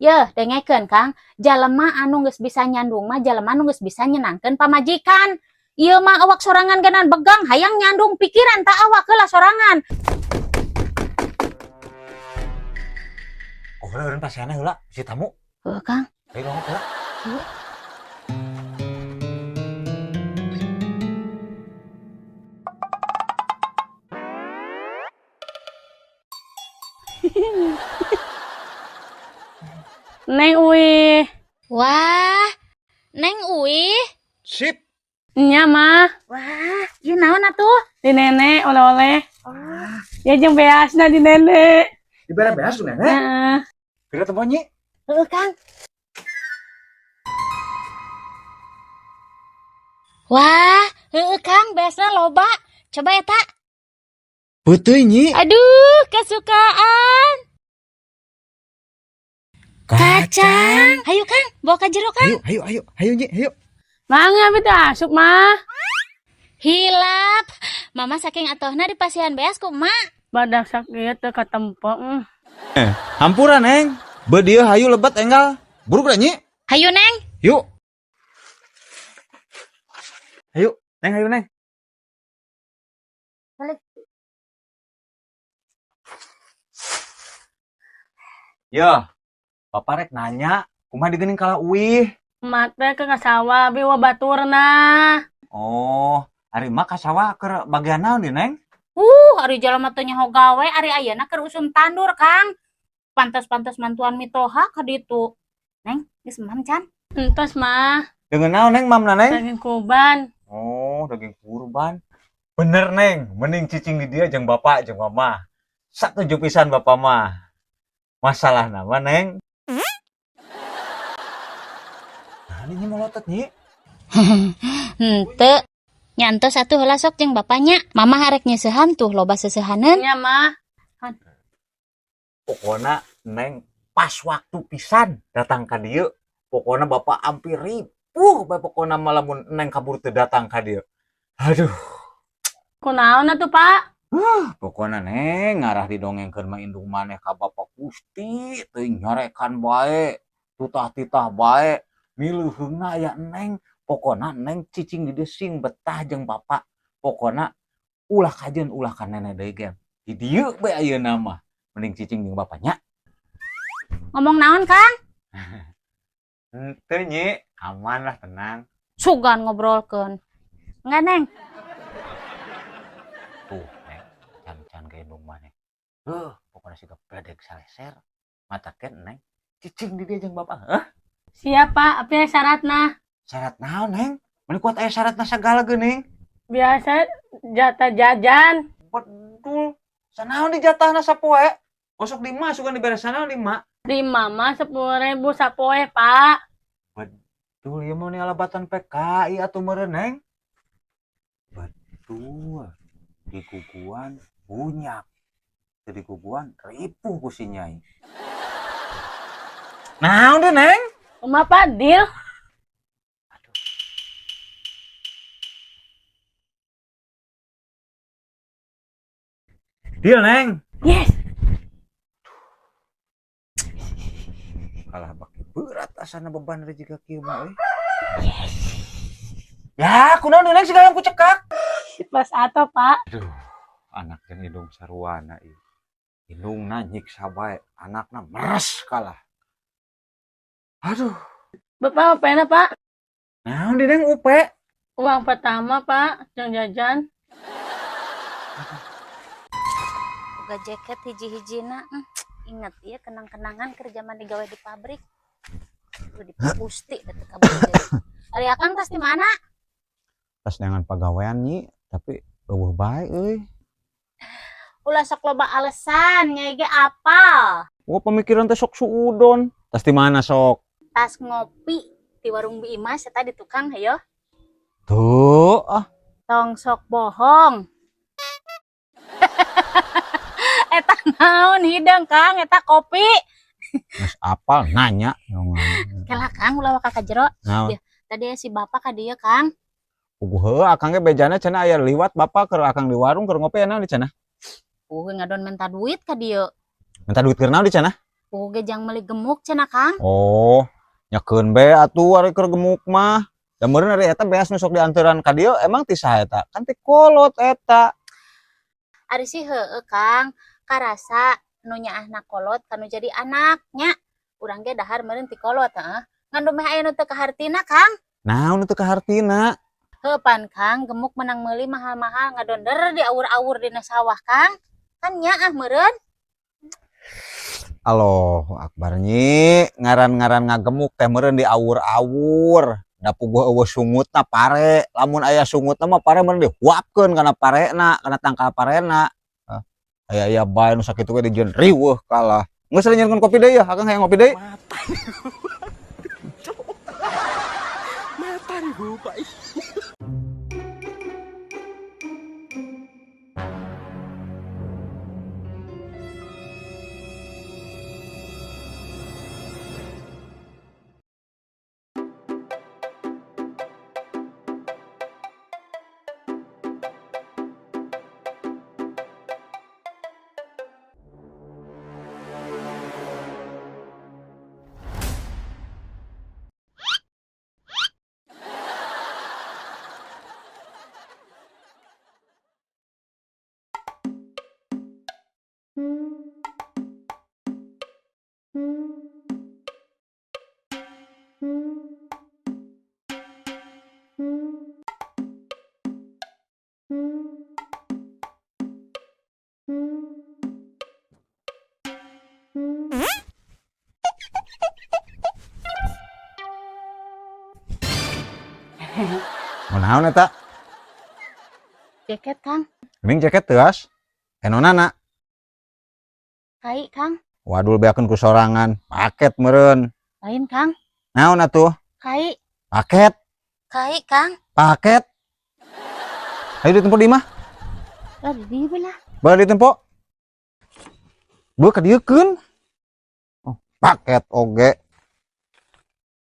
Yeuh, dengekeun, Kang, jalema anu geus bisa nyandung mah jalema anu geus bisa nyenangkeun pamajikan. Ieu mah awak sorangan ganan begang hayang nyandung, pikiran tak awak heula sorangan. Oh, heula eureun pasihanna heula, si tamu. Heuh, Kang. Ayo longok heula. Yuk. Neng Uwi. Wah, Neng Uwi. Sip. Nya mah. Wah, ieu naon atuh? Di nenek oleh-oleh. Ya jeung beasna di nenek. Dibere beas ku nenek. Heeh. Kira tempo nyi. Heuh, Kang. Wah, heueuh Kang, beasna loba. Coba eta. Beuteuy nyi. Aduh, kesukaan. Kacang. Hayu Kang, bawa ka jero, Kang. Ayo, ayo, ayo, ayo nyi, ayo. Mangga abi teh asup mah. Hilap. Mama saking atohna di pasihan beas ku emak. Badak sakieu teu katempo. Hampura Neng. Beuh dieu hayu lebet enggal. Buruk dah nyi. Hayu Neng. Yuk. Ayo, Neng, ayo Neng. Balik. Ya, Bapak rek nanya, kumaha digeuning kalah uih? Emak teh ke sawah abi wa baturna. Oh, ari mah ka sawah keur bagian naon di Neng? Ari jalma teu nyaho gawe, ari ayeuna keur usum tandur, Kang. Pantes-pantes mantuan mitoha ka ditu. Neng, geus mam can? Entos mah. Dengan naon Neng mamna Neng? Daging kurban. Oh, daging kurban. Bener Neng, mending cicing di dia jeung bapak jeung mama. Satuju pisan bapak mah. Masalah nama Neng. Nah, ini melotot nyi. Henteu. Nyantos atuh heula sok jeung bapaknya. Mama harek nyeusehan tuh loba seuseuhaneun. Nya mah. Pokoknya Neng pas waktu pisan datang ka dieu. Pokoknya bapak hampir ripuh bae pokoknya malah mun Neng kabur teu datang ka dieu. Aduh, Kunaon atuh, Pak? Pokoknya Neng ngarah didongengkeun mah indung maneh ka bapak Gusti teu nyarekan bae, tutah-titah bae, mileuheungna aya Neng. Pokokna Neng cicing di dieu sing betah jeung bapak. Pokokna ulah kajeun ulah ka nenek deui ge. Di dieu bae ayeuna mah. Mending cicing jeung bapaknya. Ngomong naon, Kang? Henteu nyi, aman lah tenang. Sugan ngobrolkeun. Enggak, Neng. Tuh, Neng, can-can ke indung maneh. Pokoknya siga bledek saleser. Matakeun Neng, cicing di dieu jeung bapak. Heuh? Siap, Pak. Apa syaratna? Syarat naon, Neng? Meni kuat aya syaratna sagala geuning. Biasa jatah jajan. Betul. Sanaon dijatahna sapoe? Osok lima sugan dibere sanaon lima. Di mama 10.000 sapoe, Pak. Betul, ieu mah ni alabatan PKI atuh meureun, Neng. Betul. Diguguan bunyak. Teu diguguan ripuh ku si Nyai. Naon deh, Neng? Kumaha, Pak? Deal? Aduh. Deal, Neng. Yes. Kalah baki berat asana beban dari jiga kieu mah euy. Ya, kunaon deui, Neng segala ku cekak. Pas atau, Pak. Aduh, anak jeung indung saruana ieu. Indungna nyiksa bae, anakna meres kalah. Aduh, Bapak apa Pak? naon di Neng UP? Uang pertama, Pak, yang jajan. Boga jaket hiji-hijina. Ingat ieu kenang-kenangan keur zaman digawe di pabrik. Udah dipusti da teu kabur deui. Ari Akang tas di mana? Tas neangan pagawean nyi, tapi eueuh bae euy. Ulah sok loba alasan, nyai ge apal. Wah, pemikiran teh sok suudon. Tas di mana sok? Tas ngopi di warung Bi Imas eta di tukang hayo. Tuh, ah. Tong sok bohong. Eta naon hidang, Kang? Eta kopi. Geus apal nanya. Kela Kang, ulah waka ka jero. Naon? Ya, tadi si bapak ka dieu, Kang. Puguh heuh akang ge bejana cenah aya liwat bapak keur akang di warung keur ngopi naon di cenah. Ngadon minta duit ka dieu. Minta duit keur naon di cenah? Puguh ge jang meuli gemuk cenah, Kang. Oh, nyakeun be atuh ari keur gemuk mah. Da meureun ari eta beas nu sok dianteran ka dieu emang ti saha eta? Kan ti kolot eta. Ari sih heueuh, Kang. Karasa nu nyaahna kolot kanu jadi anaknya. Urang ge dahar meureun ti kolot heeh. Ngan dumeh aya nu teu kahartina, Kang. Naon nu teu kahartina? Heuh pan, Kang, gemuk menang meuli mahal-mahal ngadonder di awur-awur dina sawah, Kang. Kan nyaah meureun. Allahu akbar, Nyi, ngaran-ngaran ngagemuk teh meureun di awur-awur. Da puguh euweuh sungutna pare. Lamun aya sungutna mah pare meureun dihuapkeun kana parena, kana tangkal parena. Hah, aya-aya bae nu sakitu ge dijieun riweuh kalah. Geus nyieunkeun kopi deui yeuh, Akang hayang ngopi deui. Mata ribu, Pak. Mau naon eta? Jaket, Kang. Mending jaket teas. Enonana. Kai, Kang. Wadul beakeun ku sorangan. Paket meureun. Lain, Kang. Naon atuh? Kai. Paket. Kai, Kang. Paket. Ayo ditempo di imah. Lah di dieu lah. Balik ditempo. Beuh kadieukeun. Oh, paket oge.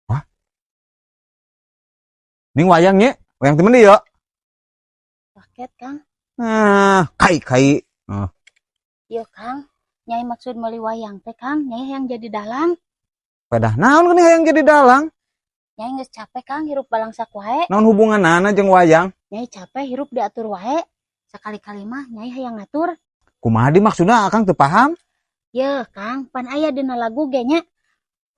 Wah. Ning wayang nya, wayang ti mendi ya. Paket, Kang. Nah, kai kai. Oh. Iya, Kang. Nyai maksud meuli wayang teh, Kang. Nyai yang jadi dalang. Pedah naon geuning hayang jadi dalang? Nyai geus capek, Kang, hirup balangsak wae. Naon hubunganana jeung wayang? Nyai capek hirup diatur wae. Sakali-kali mah nyai hayang ngatur. Kumaha di maksudna Akang teu paham? Yeuh, Kang, pan aya dina lagu ge nya.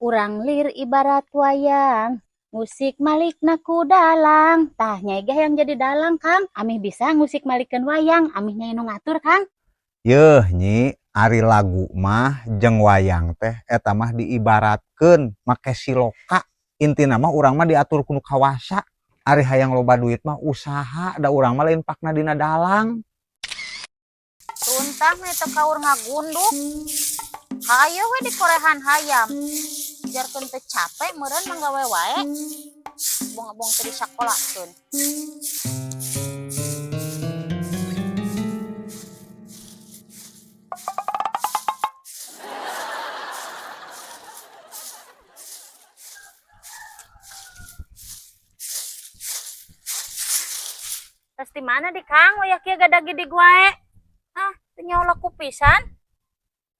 Urang lir ibarat wayang, musik malikna ku dalang. Tah nyai ge hayang jadi dalang, Kang. Amih bisa ngusik malikeun wayang, amih nyai nu ngatur, Kang. Yeuh, Nyi, ari lagu mah jeung wayang teh eta mah diibaratkeun make siloka. Intina mah urang mah diatur ku nu kawasa. Ari hayang loba duit mah usaha, da urang mah lain pakna dina dalang. Runtah mah teu kaur ngagunduk. Hayo we dikorehan hayam. Jarkeun teu capek meureun manggawe wae. Bong-bong teu disakolakeun. Terus di mana di Kang? Wayah kieu gada-gedig wae. Ah, teu nyaho laku pisan.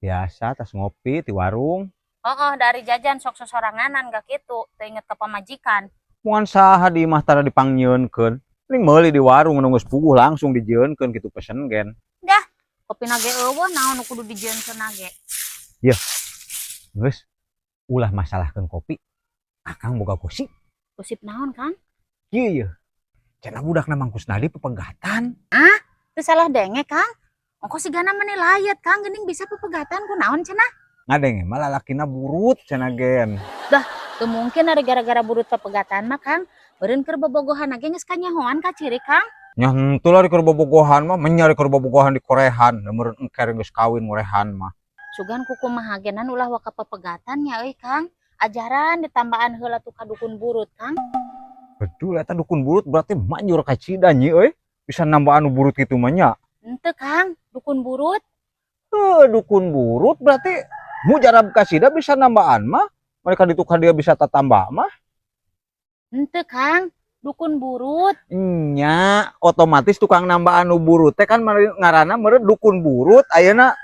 Biasa tas ngopi di warung. Oh, dari jajan sok sosoranganan gak gitu. Teu inget ke pamajikan. Muan saha di imah tara dipangnyieunkeun. Mending meuli di warung nu geus puguh langsung dijieunkeun kitu pesen gen. Dah, kopi nage eueuh naon nu kudu dijieunkeun nage. Yeuh. Geus ulah masalahkeun kopi. Akang boga gosip. Gosip naon, Kang? Ieu yeuh. Cenah budakna Mang Kusnadi pepegatan. Ah, teu salah denge, Kang. Ongko sigana meni layat, Kang, geuning bisa pepegatan ku naon cenah? Ngadenge mah lalakina burut cenah gen. Dah, teu mungkin ari gara-gara burut pepegatan mah, Kang. Beureun keur bobogohan ge geus kanyahoan ka ciri, Kang. Nya henteu lah keur bobogohan mah, menyari keur bobogohan di korehan, da meureun engker geus kawin ngorehan mah. Sugan kukumaha genan ulah waka pepegatan nya euy, Kang. Ajaran ditambaan heula tuh ka dukun burut, Kang. Betul eta dukun burut berarti manjur kacida nyi euy. Bisa nambah anu burut kitu mah nya. Henteu, Kang, dukun burut. Heuh, dukun burut berarti mujarab kasida bisa nambaan mah. Mereka ditukar dia bisa tatambah mah. Henteu, Kang, dukun burut. Nya, otomatis tukang nambah anu burut teh kan ngaranna meureun dukun burut ayeuna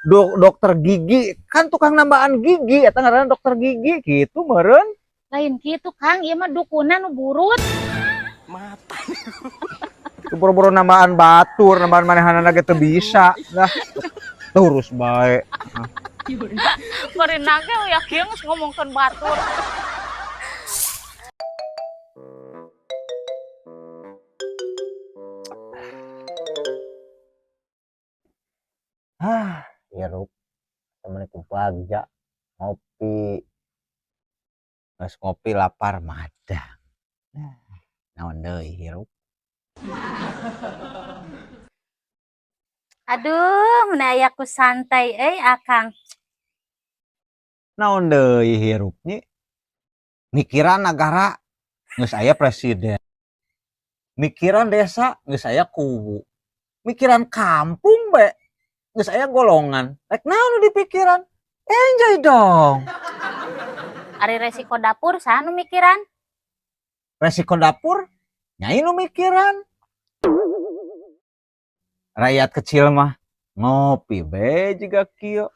Dokter gigi kan tukang nambaan gigi eta ngaranna dokter gigi gitu meureun. Lain kitu, Kang, ieu mah dukuna nu burut. Itu boro-boro nambaan batur, nambaan manehanana ge teu bisa. Lah, terus bae. Meureun ge ya kieu geus ngomongkeun batur. Ah, hirup temen ku bagja ngopi. Geus ngopi lapar madang. Nah, naon deui hirup. Aduh, mun aya ku santai euy Akang. Naon deui hirup nyi? Mikiran nagara geus aya presiden. Mikiran desa geus aya kuwu. Mikiran kampung be geus aya golongan. Rek naon nu dipikiran? Enjoy dong. Ari resiko dapur saha nu mikiran? Resiko dapur nyai nu mikiran. Rakyat kecil mah ngopi be juga kieu.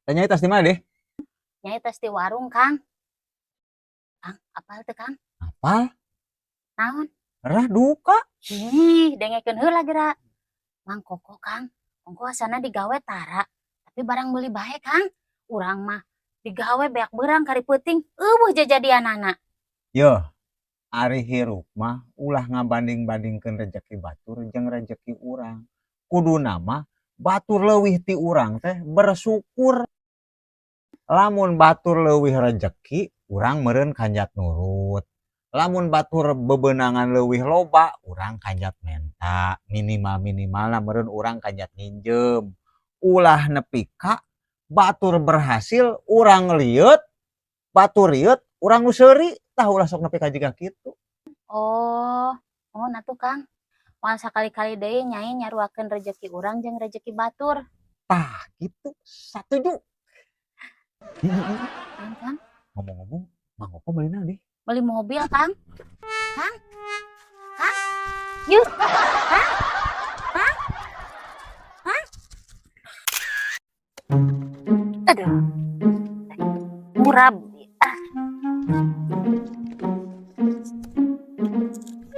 Tanya tas di mana deh? Nyai tas di warung, Kang. Kang, apal teu, Kang? Apal? Naon? Rah duka. Ih, dengekeun heula geura. Mang Koko, Kang. Ongko asana digawe tara, tapi barang meuli bae, Kang. Urang mah digawe beak beurang kari peuting, eueuh jajadianana. Yeuh, ari hirup mah ulah ngabanding-bandingkeun rejeki batur jeung rejeki urang. Kuduna mah batur leuwih ti urang teh bersyukur. Lamun batur leuwih rejeki, urang meureun kanjat nurut. Lamun batur bebenangan leuwih loba, urang kanjat menta. Minimal-minimalna meureun urang kanjat nginjem. Ulah nepi ka batur berhasil, urang lieut, batur rieut, urang nu seuri. Tah ulah sok nepi ka jiga kitu. Oh, oh atuh Kang. Moal sakali-kali deui nyai nyaruakeun rejeki urang jeung rejeki batur. Tah kitu, satuju. Naon, Kang? Ngomong-ngomong, Mang Koko meuli naon deh? Beli mobil, Kang. Kang. Kang. Yuk. Kang. Kang. Kang. Aduh. Murab. Ah.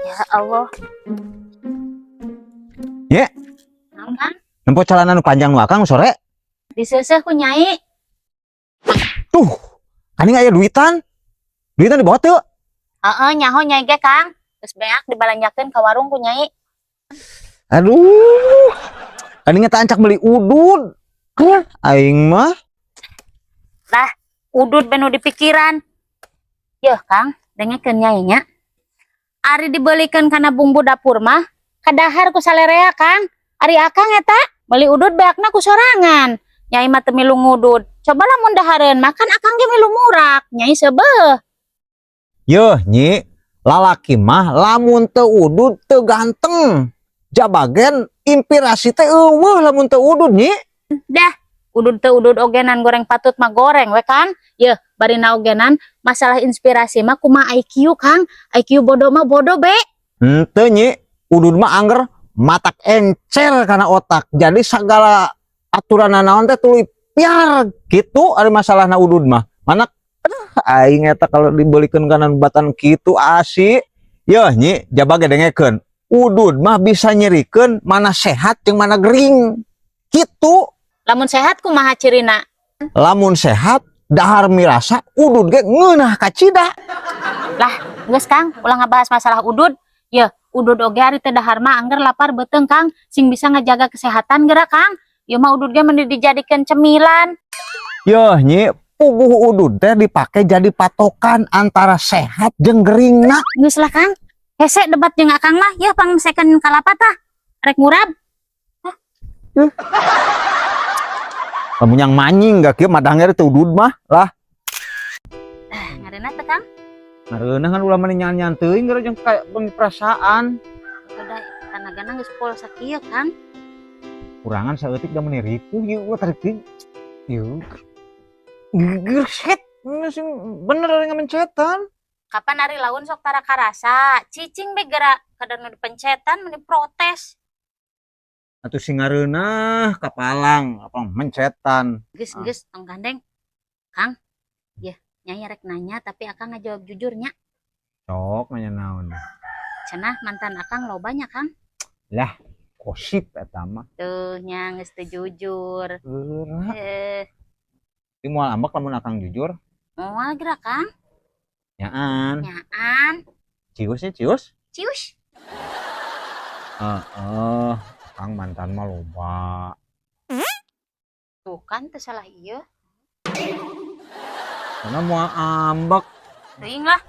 Ya Allah. Ye. Naon, Kang? Nempo celana nu panjang nu Akang sore? Diseuseuh ku Nyai. Tuh, kani aya duitan. Duitan dibawa teu? Heeh, nyaho Nyai ge, Kang. Geus beak dibalanjakeun ka warung ku Nyai. Aduh. Kani teh ancak beli udud. Hah, aing mah. Lah, udud benu di pikiran. Yeuh, Kang, dengekeun Nyai nya. Ari dibelikeun kana bumbu dapur mah, kadahar ku salerea, Kang. Ari Akang eta beli udud beakna ku sorangan. Nyai mah teu milu ngudud. Coba lamun dahareun makan Akang ge milu murak. Nyai seubeuh. Yeuh, Nyi, lalaki mah lamun teu udud teu ganteng. Jabagen inspirasi teh eueuh lamun teu udud, Nyi. Dah, udud teu udud ogenan goreng patut mah goreng we, Kang. Yeuh, barina ogenan masalah inspirasi mah kumaha IQ, Kang. IQ bodoh mah bodoh be. Henteu, Nyi, udud mah angger matak encer kana otak. Jadi segala aturan naon teh tuluy piar gitu ari masalahna udud mah. Mana aduh, aing eta kalau dibelikeun kana batan kitu asik. Yeuh, Nyi, jaba ge dengekeun. Udud mah bisa nyerikeun mana sehat jeung mana gering. Kitu. Lamun sehat kumaha cirina? Lamun sehat dahar mirasa udud ge ngeunah kacida. Lah, geus Kang, ulah ngabahas masalah udud. Yeuh, udud oge ari teu dahar mah angger lapar beuteung, Kang, sing bisa ngajaga kesehatan geura, Kang. Ieu mah udud ge mending dijadikeun cemilan. Yeuh, Nyi, puguh udud teh dipake jadi patokan antara sehat jeung geringna. Geus lah, Kang. Hese debat jeung Akang mah, yeuh pangmesekeun kalapa tah. Rek ngurab. Hah? Lamun yang manying gak kieu madangnya teu udud mah lah. Ah, ngareunah teh, Kang? Ngareunah kan ulah mani nyan-nyan teuing gara jeung kayak beung perasaan. Udah tanagana geus pol sakieu, Kang. Kurangan saeutik da meuni ripuh ieu ulah tarik teuing. Ieu. Gegerset, sing bener ari ngamencetan. Kapan ari laun sok tara karasa, cicing be geura kadang nu dipencetan meni protes. Atuh sing ngareunah kapalang, apa mencetan. Geus geus tong gandeng. Kang. Ya, Nyai rek nanya tapi akang ngajawab jujur nya. Sok nanya naon. Cenah mantan akang lobanya, Kang. Lah, gosip eta mah. Tuh nya geus teu jujur. Geura. Eh, Ieu moal ambek lamun akang jujur. Moal geura, Kang. Nyaan. Nyaan. Cius ya, cius. Cius. Heeh, akang mantan mah loba. Tuh kan teu salah ieu. Karena moal ambek. Teuing lah.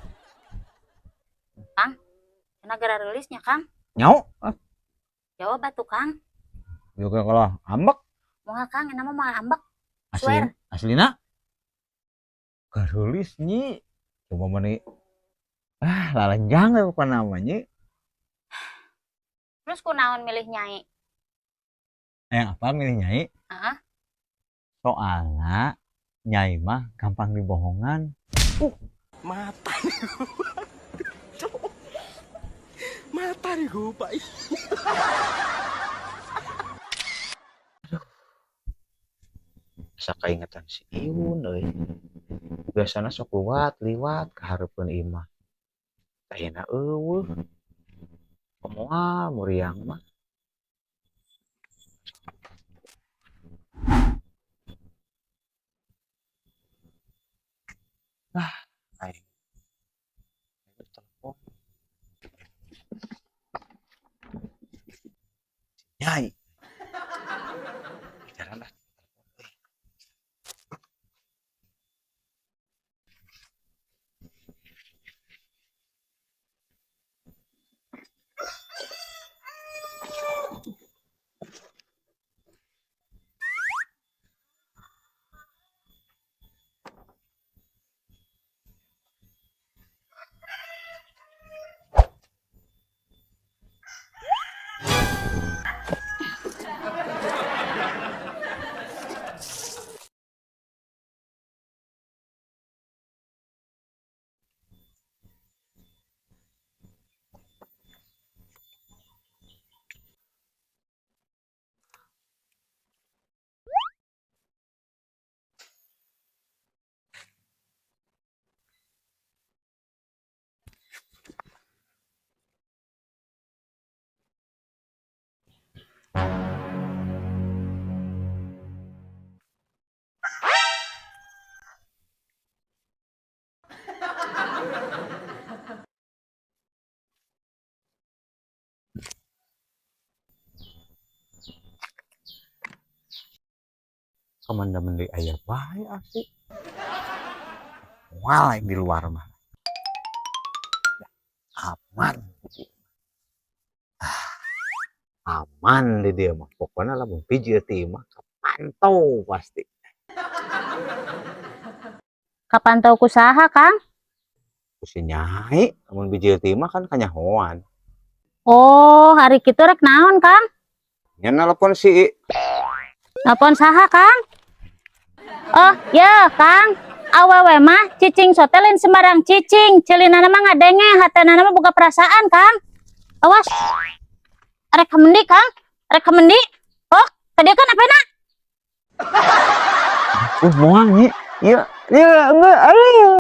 Kang, cenah gara reulisnya, Kang. Nyau. Ah, Jawab atuh, Kang. juga kalau ambek. Moal, Kang, eta mah moal ambek. Asli, Swear. Aslina gareulis, Nyi. Coba meni ah lalenjang we pokona mah, Nyi. Terus kunaon milih Nyai? Eh, apa milih Nyai? Heeh. Soalnya Nyai mah gampang dibohongan. Mata nih gua. Mata nih gua, Pak. Asa kaingetan si Iun euy. Biasana sok liwat liwat ka hareupeun imah. Ayeuna euweuh. Moal muriang mah. Ah, aing. Telepon. Nyai. Jalan lah. Kamana deui aya bae asik. Moal aing di luar mah. Aman. Ah, aman di dieu mah. Pokona lamun bijil ti imah kapantau pasti. Kapantau ku saha, Kang? Ku si Nyai, lamun bijil ti imah kan kanyahoan. Oh, hari kitu rek naon, Kang? Nya nelpon si Nelpon saha, Kang? Oh, ya, Kang. Awewe mah cicing sote lain sembarang cicing. Ceulinana mah ngadenge, hatenana mah boga perasaan, Kang. Awas. Rek ka mendi, Kang. Rek ka mendi. Oh, tadi kan apa nak? Moal, Nyi. Iya, iya, enggak, aduh.